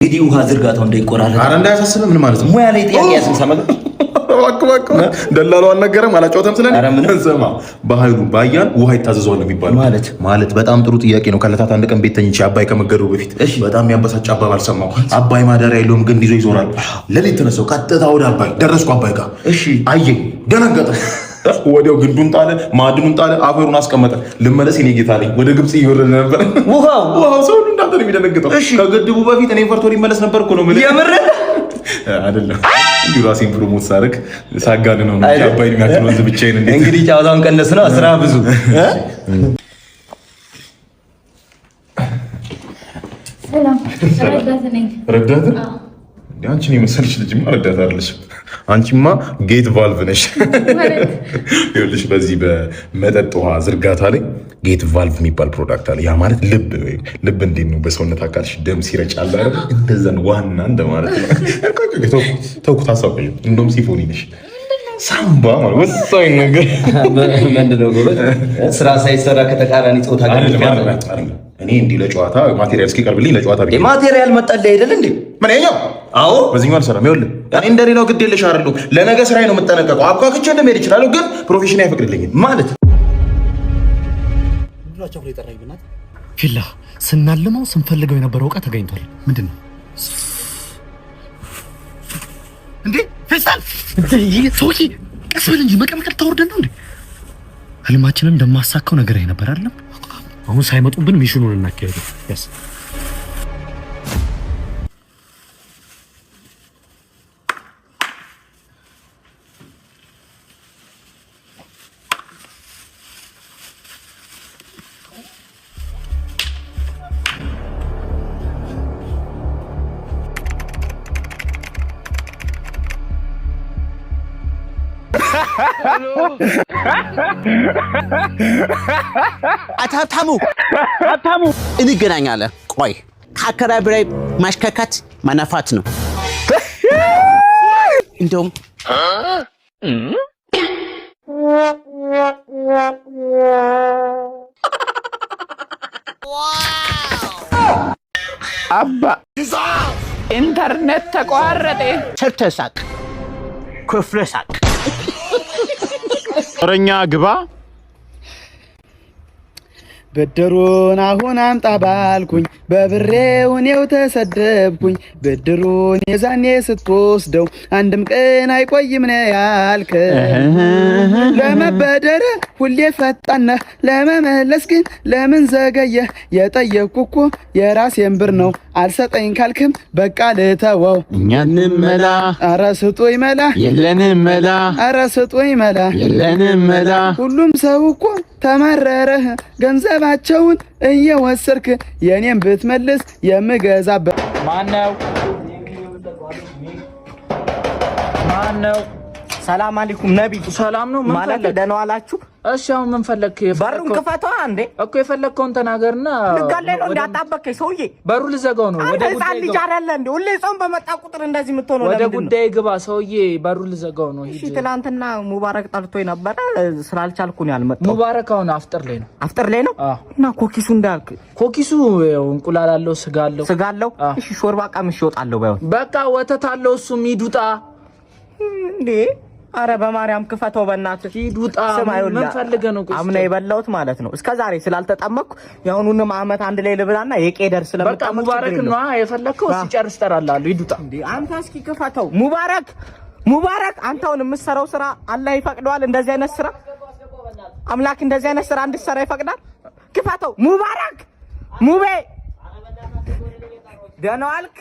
እንግዲህ ውሃ ዝርጋታው እንዳይቆራረጥ። ኧረ እንዳያሳስብህ። ምን ማለት ነው? ሙያ ላይ ጥያቄ ያስነሳ። እባክህ እባክህ፣ ደላላው አልነገረም አላጫወተም። ስለ ኧረ ምንም። ስማ፣ በኃይሉ ባያን ውሃ ይታዘዘዋል ነው የሚባለው። ማለት? ማለት በጣም ጥሩ ጥያቄ ነው። ከዕለታት አንድ ቀን ቤት ተኝቼ አባይ ከመገደቡ በፊት በጣም የሚያበሳጭ አባባል ሰማሁ። አባይ ማደሪያ የለውም፣ ግንድ ይዞ ይዞራል። ሌሊት ተነሳሁ፣ ቀጥታ ወደ አባይ ደረስኩ። አባይ ጋር አየኝ፣ ደነገጠ። ወዲያው ግንዱን ጣለ፣ ማዕድኑን ጣለ፣ አፈሩን አስቀመጠ። ልመለስ የኔ ጌታ አለኝ። ወደ ግብፅ እየወረደ ነበር ውሃው። ውሃው። ሰው ሁሉ እንዳንተ ነው የሚደነግጠው። ከግድቡ በፊት እኔን ፈርቶ ሊመለስ ነበር እኮ ነው የምልህ። የምር? አይደለም፣ እንዲሁ ራሴን promote ሳደርግ ሳጋን ነው እንጂ አባይን የሚያክል ወንዝ ብቻዬን እንዴት? እንግዲህ ጨዋታውን ቀነስ ነው፣ ስራ ብዙ። ሰላም፣ ረዳት ነኝ። ረዳት? እንዴ፣ አንቺን የመሰለሽ ልጅማ ረዳት አይደለሽም። አንቺማ gate valve ነሽ። ይኸውልሽ፣ በዚህ በመጠጥ ውሃ ዝርጋታ ላይ gate valve የሚባል product አለ። ያ ማለት ልብ፣ ልብ እንዴት ነው በሰውነት አካልሽ ደም ሲረጭ አለ አይደል? እንደዛ ነው፣ ዋና እንደማለት ነው። ቆይ ቆይ፣ ተውኩት ተውኩት፣ ሀሳብ ቀይሩ። እንደውም ሲፎኒ ነሽ፣ ሳምባ ማለት ወሳኝ ነገር። ምንድን ነው ጎበዝ? ስራ ሳይሰራ ከተቃራኒ ጾታ ጋር አይደለም አይደለም አይደለም። እኔ እንዲህ ለጨዋታ material እስኪቀርብልኝ ለጨዋታ ብዬ ነው። Material መጣልህ አይደል እንዴ? ምን ይኸኛው? አዎ። በዚህኛው አልሰራም። ይኸውልህ፣ እኔ እንደሌላው ግድ የለሽ አይደለሁም። ለነገ ስራዬ ነው የምጠነቀቀው። አብኳክቼ እንደመሄድ እችላለሁ፣ ግን profession አይፈቅድልኝም። ማለት? ፊላ፣ ስናልመው ስንፈልገው የነበረው እቃ ተገኝቷል። ምንድን ነው እንዴ? ፌስታል! ይህ ሰውዬ ቀስ በል እንጂ፣ መቀመቅ ታወርደን ነው እንዴ? ህልማችንን እንደማሳካው ነገር ነበር አይደለም? አሁን ሳይመጡብን mission ኑን እናካሄደው። Yes. አቶ ሀብታሙ፣ ሀብታሙ፣ እንገናኛለን። ቆይ፣ ከአከራይ በላይ ማሽከርከት መነፋት ነው። እንደውም አባ፣ ኢንተርኔት ተቋረጠ። ሰርተህ ሳቅ፣ ከፍለህ ሳቅ። ጦረኛ ግባ። ብድሩን አሁን አምጣ ባልኩኝ በብሬው እኔው ተሰደብኩኝ። ብድሩን የዛኔ ስትወስደው አንድም ቀን አይቆይም ነው ያልክ። ለመበደር ሁሌ ፈጣን ነህ፣ ለመመለስ ግን ለምን ዘገየህ? የጠየቅኩ እኮ የራሴን ብር ነው። አልሰጠኝ ካልክም በቃ ልተወው። እኛንም መላ። ኧረ ስጡኝ መላ። የለንም መላ። ኧረ ስጡኝ መላ። የለንም መላ። ሁሉም ሰው እኮ ተማረረህ፣ ገንዘባቸውን እየወሰድክ የኔን ብትመልስ የምገዛበት ማነው? ማነው? ሰላም አለይኩም ነቢ። ሰላም ነው። ምን ማለት ፈለግ? ደህና ዋላችሁ? እሺ፣ አሁን ምን ፈለግ? በሩን ክፈቷ እንዴ። እኮ የፈለግከውን ተናገርና። ልጋለኝ ነው እንዳጣበከኝ ሰውዬ። በሩ ልዘጋው ነው። አንተ ወደ ህፃን ጉዳይ ልጅ ግባ። አይደለ እንዴ? ሁሌ ጾም በመጣ ቁጥር እንደዚህ የምትሆነው ወደ ለምንድን ነው? ጉዳይ ግባ ሰውዬ። በሩ ልዘጋው ነው። እሺ፣ ሂድ። ትናንትና ሙባረክ ጠርቶኝ ነበረ፣ ስላልቻልኩ ነው ያልመጣሁት። ሙባረክ አሁን አፍጥር ላይ ነው። አፍጥር ላይ ነው? አዎ። እና ኮኪሱ እንዳልክ ኮኪሱ ያው እንቁላል አለው፣ ስጋ አለው። ስጋ አለው። አዎ። እሺ፣ ሾርባ ቀምሼ እወጣለሁ ባይሆን። በቃ ወተት አለው። እሱም ሂድ ውጣ። እንዴ፣ አረ በማርያም ክፈተው በእናትህ። ሂድ ውጣ። ስማ፣ ምን ይኸውልህ፣ ፈልገህ ነው? ቆይ አምና የበላሁት ማለት ነው እስከ ዛሬ ስላልተጠመቅኩ የአሁኑንም አመት አንድ ላይ ልብላና የቄደር በቃ ስለምጠመቅ ሙባረክ ችግር ነው የለውም። የፈለግከው፣ ሲጨርስ እጠራልሃለሁ። ሂድ ውጣ። እንዴ አንተ፣ እስኪ ክፈተው። ሙባረክ፣ ሙባረክ፣ አንተ አሁን የምትሰራው ስራ አላህ ይፈቅደዋል? እንደዚህ አይነት ስራ አምላክ እንደዚህ አይነት ስራ እንድትሰራ ይፈቅዳል? ክፈተው። ሙባረክ፣ ሙቤ፣ ደህና ዋልክ?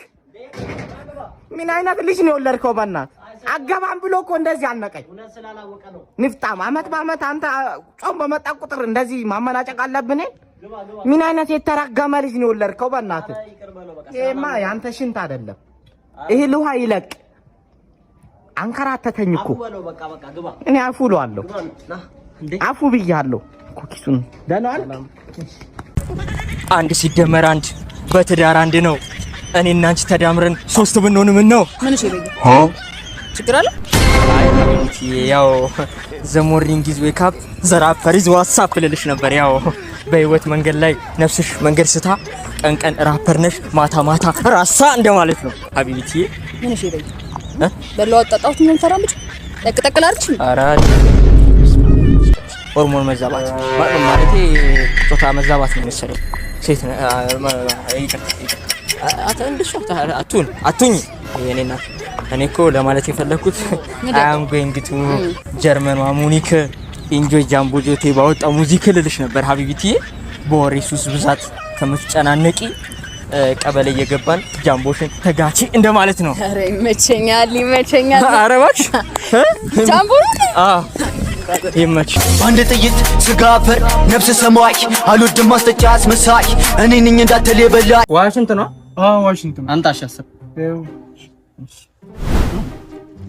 ምን አይነት ልጅ ነው የወለድከው? በእናትህ አገባም ብሎ እኮ እንደዚህ አነቀኝ። ንፍጣም፣ አመት በአመት አንተ ጾም በመጣ ቁጥር እንደዚህ ማመናጨቅ አለብን? ምን አይነት የተራገመ ልጅ ነው የወለድከው? በእናትህ ይሄማ የአንተ ሽንት አይደለም። ይሄ ልውሃ ይለቅ። አንከራተተኝ እኮ። እኔ አፉ እለዋለሁ። አፉ ብያለሁ። ኩኪሱን ደህና ዋልክ? አንድ ሲደመር አንድ በትዳር አንድ ነው። እኔ እና አንቺ ተዳምረን ሶስት ብንሆን ምን ነው? ምን እሺ፣ ችግር አለ? ያው the morning is wake up, the rapper is what's up ልልሽ ነበር። ያው በህይወት መንገድ ላይ ነፍስሽ መንገድ ስታ ቀን ቀን ራፐር ነሽ፣ ማታ ማታ ራሳ እንደማለት ነው حبيبتي። ምን እሺ በይ በላው አጣጣሁት ምን ፈራምጭ ጠቅ ጠቅ ላርች። ኧረ ሆርሞን መዛባት ማለቴ ጾታ መዛባት ነው መሰለኝ። ሴት እንደሱ አትሁን አትሁኝ የኔ እናት። እኔ እኮ ለማለት የፈለኩት I'm going to ጀርመኗ ሙኒክ enjoy ጃምቦ ጆቴ ባወጣው music ልልሽ ነበር حبيبتي። በወሬ ሱስ ብዛት ከምትጨናነቂ ቀበሌ እየገባን ጃምቦሽን ተጋቺ እንደማለት ነው። ኧረ ይመቸኛል ይመቸኛል። ኧረ እባክሽ ጃምቦ ነው። አዎ ይመችሽ። አንድ ጥይት ስጋ አፈር ነፍስ ሰማይ አልወድም ማስጠጫ አስመሳይ እኔ ነኝ እንዳትል የበላይ። ዋሽንት ነው። አዎ ዋሽንት ነው። አንጣሽ አሰብ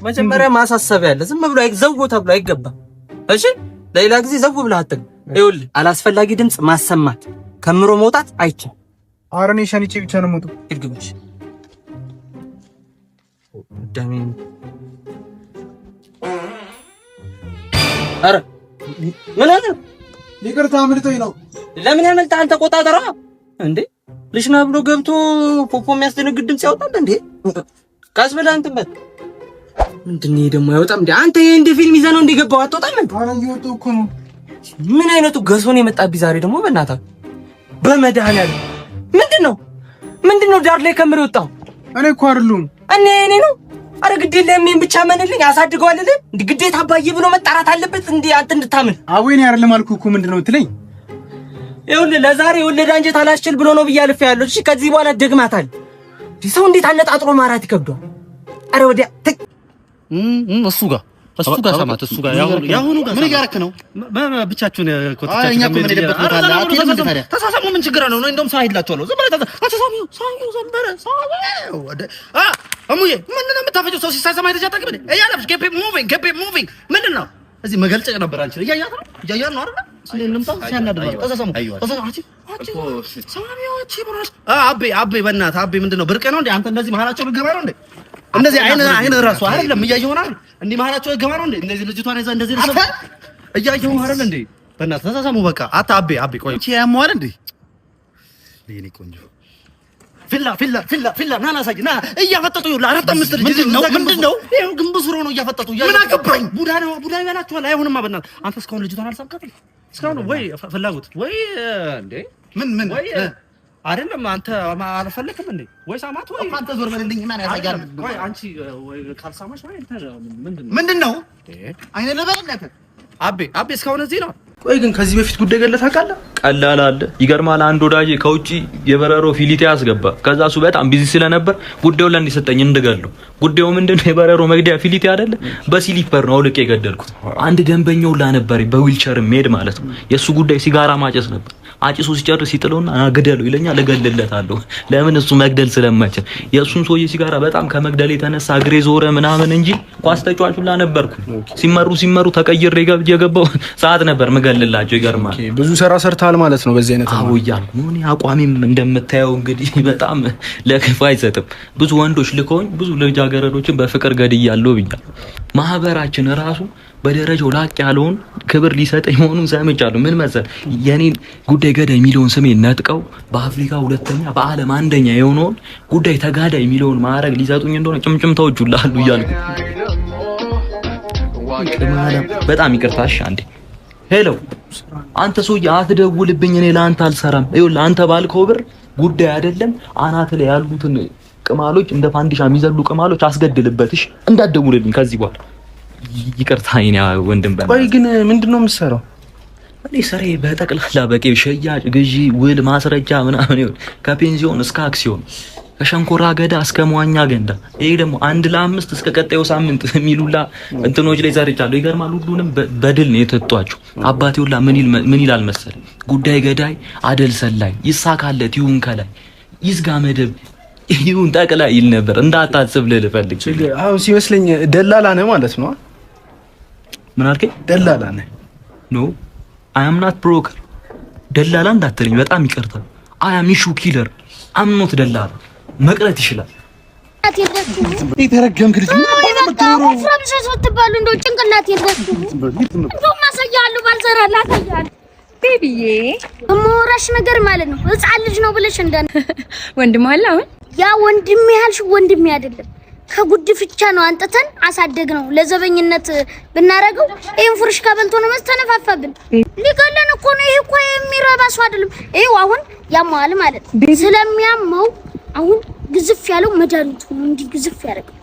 መጀመሪያ ማሳሰቢያ አለ። ዝም ብሎ ዘው ተብሎ አይገባም። እሺ ለሌላ ጊዜ ዘው ብለህ አትግባ። ይኸውልህ አላስፈላጊ ድምፅ ማሰማት ከምሮ መውጣት አይቻልም። ኧረ እኔ ሸንቼ ብቻ ነው የምወጣው። ይርግብሽ ደሜን። ኧረ ምን አለ? ይቅርታ አምልጦኝ ነው። ለምን ያመልጥሃል? ተቆጣጠራ እንዴ ልሽና ብሎ ገብቶ ፖፖ የሚያስደነግጥ ድምፅ ያወጣል እንዴ? ቀስ ብለህ እንትን በል። ምንድን ነው ይሄ ደግሞ አይወጣም እንዴ? አንተ ይሄ እንደ ፊልም ይዘህ ነው እንደ ገባው አትወጣም እንዴ? ኧረ እየወጣሁ እኮ ነው። ምን አይነቱ ገሶን የመጣብኝ ዛሬ ደግሞ በእናትህ በመድኃኒዓለም። ምንድን ነው ዳር ላይ ከምር የወጣው? እኔ እኮ አይደለሁም። እኔ እኔ ነው። አረ ግድ የለህም ይሄን ብቻ መንልኝ አሳድገዋል። እንዴ ግዴታ አባዬ ብሎ መጣራት አለበት እንዴ አንተ እንድታምን? አዎ እኔ አይደለም አልኩህ እኮ። ምንድን ነው የምትለኝ? ይኸውልህ ለዛሬ የወለደ አንጀት አላስችል ብሎ ነው ብዬ አልፌያለሁ። እሺ ከዚህ በኋላ ደግማታል። ሰው እንዴት አነጣጥሮ ማራት ይከብደዋል። አረ ወዲያ እሱ ጋር እሱ ጋር ሰማት እሱ ጋር ያሁኑ ጋር ምን እያደረክ ነው? ብቻችሁን አይ እኛ እኮ ምን ሄደበት ቦታ አለ። አትሄድም እንዴ ታዲያ? ተሳሳሙ። ምን ችግር አለው? እንደውም ሰው አይላችኋለሁ። ዝም ብለህ ተሳሳሙ። ሳዩ ዘንበረ ሳዩ አ እሙዬ ምንድን ነው የምታፈጪው? ሰው ሲሳሳም አይተሽ አታውቂም እንዴ? እያለፍሽ keep it moving keep it moving ምንድን ነው እዚህ መገልጨቅ ነበር። አንቺ እያያት ነው እያያት ነው አይደል? እንምጣ ሲያናድድ ተሳሳሙ። ተሳሳሙ። አንቺ አንቺ ሳሚዎች ብሮስ አቤ አቤ በእናትህ አቤ ምንድን ነው ብርቅ ነው እንዴ? አንተ እንደዚህ መሀላቸው ልገባ ነው እንዴ? እንደዚህ አይን አይን እራሱ አይደለም እያየሁ ነው አይደል? እንዲህ መሀላቸው ልገባ ነው እንዴ? እንደዚህ ልጅቷን ይዘህ እንደዚህ እያየሁ ነው አይደል እንዴ? በእናትህ ተሳሳሙ በቃ። አታ አቤ አቤ ቆይ አንቺ ያመዋል እንዴ? የኔ ቆንጆ ፊላ ፊላ ፊላ ፊላ ና ላሳይ ና እያፈጠጡ ይኸውልህ አራት አምስት ልጅ ምንድን ነው ምንድን ነው? ይኸው ግንብ ስሮ ነው እያፈጠጡ። ምን አገባኝ? ቡዳ ነው ቡዳ ይበላችኋል። አይሆንማ በእናትህ አንተ እስካሁን ልጅቷን አልሳምካትም እስካሁን ወይ ፍላጎት ወይ እንዴ ምን ምን ወይ አይደለም አንተ አልፈለክም እንዴ? ወይ ሳማት ወይ አንተ ዞር በልልኝ። ማን ያሳያል? ወይ አንቺ ወይ ካልሳማሽ ወይ አንተ ምንድን ነው ምንድን ነው? አይነ ለበልነት አቤ አቤ እስካሁን እዚህ ነው። ቆይ ግን ከዚህ በፊት ጉዳይ ገለህ ታውቃለህ? ቀላል አለ። ይገርማል። አንድ ወዳጄ ከውጪ የበረሮ ፊሊቴ አስገባ። ከዛ እሱ በጣም busy ስለነበር ጉዳዩን ለእኔ ሰጠኝ እንድገለው። ጉዳዩ ምንድነው? የበረሮ መግደያ ፊሊቴ አይደለ? በ slipper ነው አውልቄ የገደልኩት። አንድ ደንበኛው ላ ነበር በዊልቸር ሜድ ማለት ነው። የእሱ ጉዳይ ሲጋራ ማጨስ ነበር። አጭሶ ሲጨርስ ሲጥለውና ግደለው ይለኛል። እገልለታለሁ። ለምን? እሱ መግደል ስለማይችል። የእሱን ሰውዬ ሲጋራ በጣም ከመግደል የተነሳ እግሬ ዞረ ምናምን እንጂ ኳስ ተጫዋች ሁላ ነበርኩ። ሲመሩ ሲመሩ ተቀይሬ የገባው ሰዓት ነበር ምገልላቸው። ይገርማል። ብዙ ስራ ሰርተሃል ማለት ነው በዚህ አይነት። አዎ እያልኩ ነው። እኔ አቋሜም እንደምታየው እንግዲህ በጣም ለክፉ አይሰጥም። ብዙ ወንዶች ልከውኝ ብዙ ልጃገረዶችን በፍቅር ገድያለሁ ብያለሁ። ማህበራችን ራሱ በደረጃው ላቅ ያለውን ክብር ሊሰጠኝ መሆኑን ሰምቻለሁ። ምን መሰል የኔን ጉዳይ ገዳይ የሚለውን ስሜን ነጥቀው በአፍሪካ ሁለተኛ በዓለም አንደኛ የሆነውን ጉዳይ ተጋዳይ የሚለውን ማዕረግ ሊሰጡኝ እንደሆነ ጭምጭምታዎች ሁላ አሉ እያልኩ በጣም ይቅርታሽ። አንዴ hello፣ አንተ ሰውዬ አትደውልብኝ፣ እኔ ለአንተ አልሰራም። ይኸውልህ አንተ ባልከው ብር ጉዳይ አይደለም አናት ላይ ያሉትን ቅማሎች እንደ ፋንዲሻ የሚዘሉ ቅማሎች አስገድልበትሽ፣ እንዳትደውልልኝ ከዚህ በኋላ። ይቅርታ የኔ ወንድም። ቆይ ግን ምንድን ነው የምትሰራው? እኔ ስራዬ በጠቅላላ በቂ ሽያጭ፣ ግዢ፣ ውል፣ ማስረጃ ምናምን ይሁን ከፔንሲዮን እስከ አክሲዮን ከሸንኮራ አገዳ እስከ መዋኛ ገንዳ፣ ይሄ ደግሞ 1 ለ5 እስከ ቀጣዩ ሳምንት የሚሉላ እንትኖች ላይ ሰርቻለሁ። ይገርማል። ሁሉንም በድል ነው የተጧቸው። አባቴ ሁላ ምን ይላል መሰል ጉዳይ ገዳይ አደል ሰላይ ይሳካለት ይሁን ከላይ ይዝጋ መደብ ይሁን ጠቅላይ ይል ነበር። እንዳታስብ ልልህ ፈልጌ። አሁን ሲመስለኝ ደላላ ነህ ማለት ነው። ምን አልከኝ? ደላላ ነህ? No I am not broker። ደላላ እንዳትለኝ በጣም ይቅርታ። I am issue killer I'm not ደላላ። መቅረት ይችላል። የተረገምክ ልጅ ወፍራም ሰው ስትባሉ እንደው ጭንቅላት የላችሁም። እንደውም አሳያለሁ፣ ባልሰራ አሳያለሁ። Baby ዬ፣ የማወራሽ ነገር ማለት ነው ህፃን ልጅ ነው ብለሽ እንደ ወንድም አለ አሁን? ያ ወንድሜ ያልሽ ወንድሜ አይደለም። ከጉድፍቻ ነው አንጥተን አሳደግ ነው። ለዘበኝነት ብናረገው ይሄን ፉርሽካ በልቶ ነው መስ ተነፋፋብን። ሊገለን እኮ ነው። ይሄ እኮ የሚረባ ሰው አይደለም። ይሄው አሁን ያመዋል ማለት ነው። ስለሚያመው አሁን ግዝፍ ያለው መድኃኒቱ ነው እንዲህ ግዝፍ ያደረገው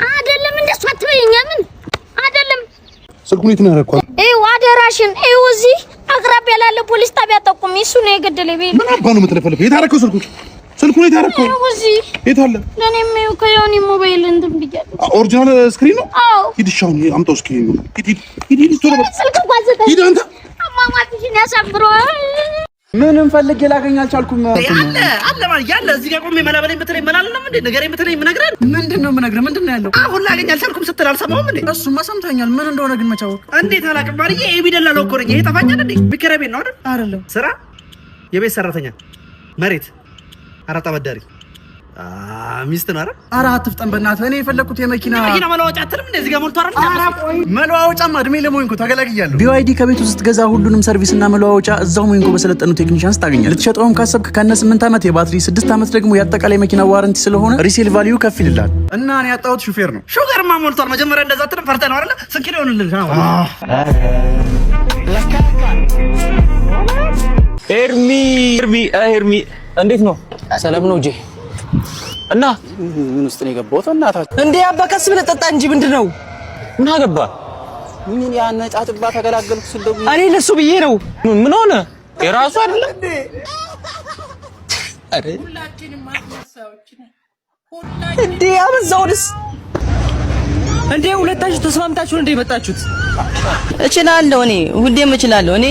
አይደለም። እንደሱ አትበይኛ። ምን አይደለም። ስልኩን የት ነው ያደረኩት? ይኸው አደራሽን፣ ይኸው እዚህ አቅራቢያ ላለ ፖሊስ ጣቢያ ጠቁሚ። እሱ ነው የገደለኝ። ቤቢ። ምን አባ ነው የምትለፈልፈው? የት አደረከው ስልኩን? ስልኩን የት አደረከው? ይኸው እዚህ። የት አለ? ለእኔም ይኸው ከዮኒ ሞባይል እንትን ብያለሁ። Original screen ነው? አዎ። ሂድ፣ እሺ፣ አሁን አምጣው እስኪ። ሂድ ሂድ ሂድ ሂድ፣ ቶሎ በል። ስልክ እንኳን ዘጠኝ። ሂድ አንተ። አሟሟትሽን ያሳምረዋል። ምንም ፈልጌ ላገኝ አልቻልኩም። አለ አለ ማለት ያለ እዚህ ጋር ቆሜ መላ በለኝ ብትለኝ መላ አልልም እንዴ? ንገረኝ ብትለኝ የምነግርህ ምንድን ነው የምነግርህ? ምንድን ነው ያለው? አሁን ላገኝ አልቻልኩም ስትል አልሰማሁም እንዴ? እሱማ ሰምተኛል። ምን እንደሆነ ግን መቼ አወቅ? እንዴት አላውቅም ማርዬ። ኤቢ ደላላው እኮ ነኝ። ይሄ ጠፋኛል እንዴ? የሚከራይ ቤት ነው አይደል? አይደለም። ስራ የቤት ሰራተኛ፣ መሬት፣ አራጣ አበዳሪ፣ ሚስት ነው አይደል? ኧረ አትፍጠን በእናትህ። እኔ የፈለኩት የመኪና መኪና መለዋወጫ አትልም እንዴ? እዚህ ጋር ሞልቶ አይደል? ኧረ ቆይ መለዋወጫማ እድሜ ለሞይንኮ ተገላግያለሁ። BYD ከቤቱ ስትገዛ ሁሉንም service ና መለዋወጫ እዛው ሞይንኮ በሰለጠኑ technicians ታገኛለህ። ልትሸጠውም ካሰብክ ከነ 8 ዓመት የባትሪ፣ 6 ዓመት ደግሞ የአጠቃላይ መኪና warranty ስለሆነ resale value ከፍ ይልልሃል። እና እኔ ያጣሁት ሹፌር ነው። ሹገርማ ሞልቷል። መጀመሪያ እንደዛ አትልም? ፈርተህ ነው አይደለ? ስንት ኪሎ ይሆንልህ? ኤርሚ ኤርሚ ኤርሚ፣ እንዴት ነው? ሰላም ነው ጄ። እና ምን ውስጥ ነው የገባሁት? እናታችሁ እንዴ አባ ቀስ ብለህ ጠጣ እንጂ ምንድን ነው? ምን አገባ? ምን ያን ጫጭባ ተገላገልኩ ስል ደግሞ እኔ ለሱ ብዬ ነው። ምን ሆነ? የራሱ አይደለም። አረ እንዴ አበዛውንስ። እንዴ ሁለታችሁ ተስማምታችሁ እንዴ መጣችሁት? እችላለሁ፣ እኔ ሁሌም እችላለሁ እኔ።